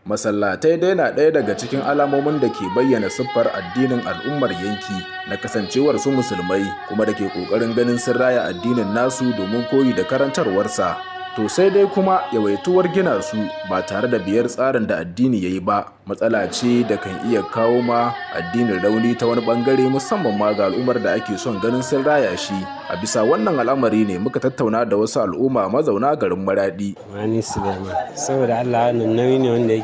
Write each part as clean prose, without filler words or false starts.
Masallatai dai na ɗaya daga cikin alamomin da ke bayyana siffar addinin al'ummar yanki na kasancewar su musulmai, kuma da ke ƙoƙarin ganin sun raya addinin nasu domin koyi da karantarwarsa. To sai dai kuma yawaituwar gina su ba tare da biyar tsarin da addini ya yi ba matsala ce da kan iya kawo ma addinin rauni ta wani bangare, musamman ma ga al'ummar da ake son ganin sun raya shi. A bisa wannan al'amari ne muka tattauna da wasu al'umma mazauna garin Maradi. Mani Suleiman, saboda Allah, wannan nauyi ne wanda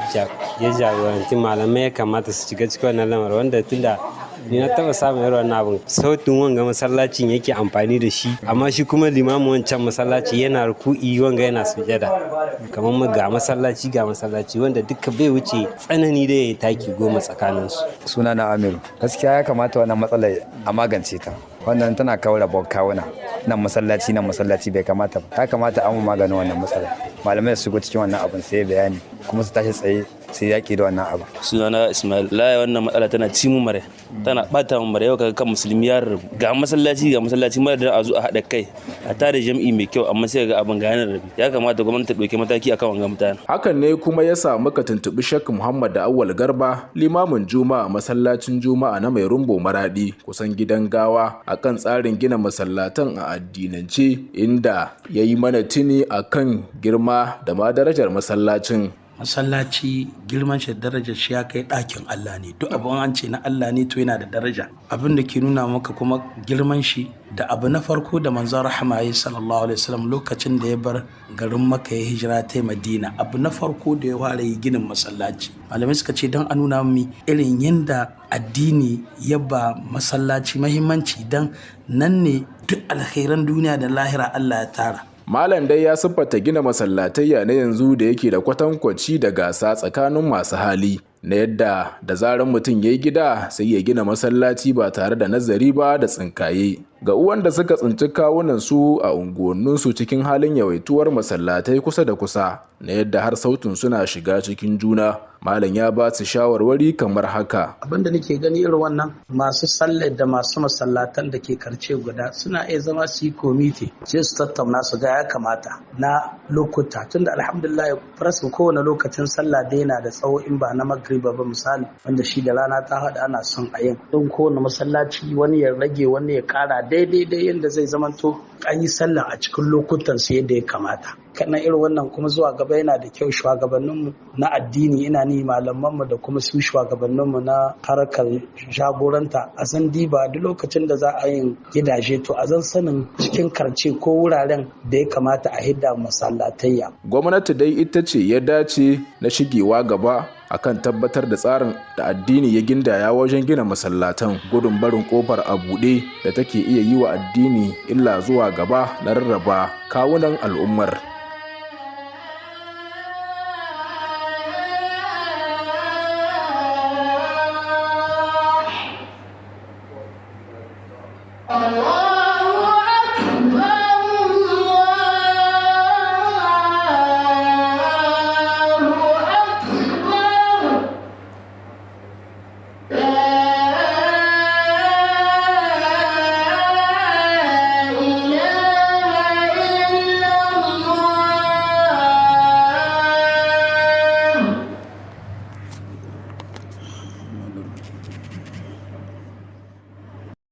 ya jagoranci malamai, ya kamata su shiga cikin wannan lamarin, wanda tunda ni na taba samun irin wannan abin, sautin wanga masallacin yake amfani da shi, amma shi kuma limamin wancan masallaci yana ruku'i, wanga yana sujada. Kamar ga masallaci, ga masallaci, wanda duka bai wuce tsanani da ya taki 10 tsakanin su. Suna na Amiru. Gaskiya ya kamata wannan matsalar a magance ta. Wannan tana kawo rabon kawuna, nan masallaci, nan masallaci, bai kamata ba. Ya kamata an maganin wannan matsala, malamai su shigo cikin wannan abin, sai bayani, kuma su tashi tsaye sai yaƙi da wannan abu. Sunana Ismail. Laya, wannan matsala tana ci mu mare, tana bata mu mare. Yau kaga kan musulmi ya rabu, ga masallaci, ga masallaci, mara da a zo a haɗa kai a tare jam'i mai kyau, amma sai ga abin ga yanar rabi. Ya kamata gwamnati ta ɗauki mataki akan wannan mutane. Hakan ne kuma ya sa muka tuntuɓi Sheikh Muhammad da Awwal Garba, limamin Juma'a masallacin Juma'a na Mai Rumbo Maradi, kusan gidan gawa, akan tsarin gina masallatan a addinance, inda ya yi mana tuni akan girma da ma darajar masallacin. Masallaci, girman shi, darajar shi ya kai ɗakin Allah ne. Duk abin an ce na Allah ne, to yana da daraja. Abin da ke nuna maka kuma girman shi da abu na farko da manzon rahama ya sallallahu alaihi wasallam, lokacin da ya bar garin Makka ya hijira ta Madina, abu na farko da ya fara yi, ginin masallaci. Malamai suka ce don a nuna mi irin yadda addini ya ba masallaci mahimmanci, dan nan ne duk alkhairan duniya da lahira Allah ya tara. Malam dai ya siffata gina masallatayya na yanzu da yake da kwatankwaci da gasa tsakanin masu hali, na yadda da zarar mutum ya yi gida sai ya gina masallaci ba tare da nazari ba da tsinkaye. Ga uwan da suka tsinci kawunan su a unguwanninsu cikin halin yawaituwar masallatai kusa da kusa, na yadda har sautin suna shiga cikin juna, malam ya ba su shawarwari kamar haka. Abinda nake gani, irin wannan masu sallar da masu masallatan da ke karce guda suna iya zama su yi komite, sai su tattauna su ga ya kamata na lokuta, tunda alhamdulillah farasin kowane lokacin sallah dai yana da tsawo, in ba na magriba ba misali, wanda shi da rana ta haɗa ana son a yin don kowane masallaci, wani ya rage, wani ya kara, daidai dai yadda zai zamanto an yi sallah a cikin lokutan su yadda ya kamata. Kana irin wannan kuma zuwa gaba yana da kyau shugabanninmu na addini, ina ni malamanmu da kuma su shugabanninmu na harkar jagoranta, a san diba duk lokacin da za a yin gidaje, to a zan sanin cikin karce ko wuraren da ya kamata a hidda masallatayya. Gwamnati dai ita ce ya dace na shigewa gaba akan tabbatar da tsarin da addini ya gindaya wajen gina masallatan, gudun barin kofar a buɗe da take iya yi wa addini illa zuwa gaba na rarraba kawunan al'ummar.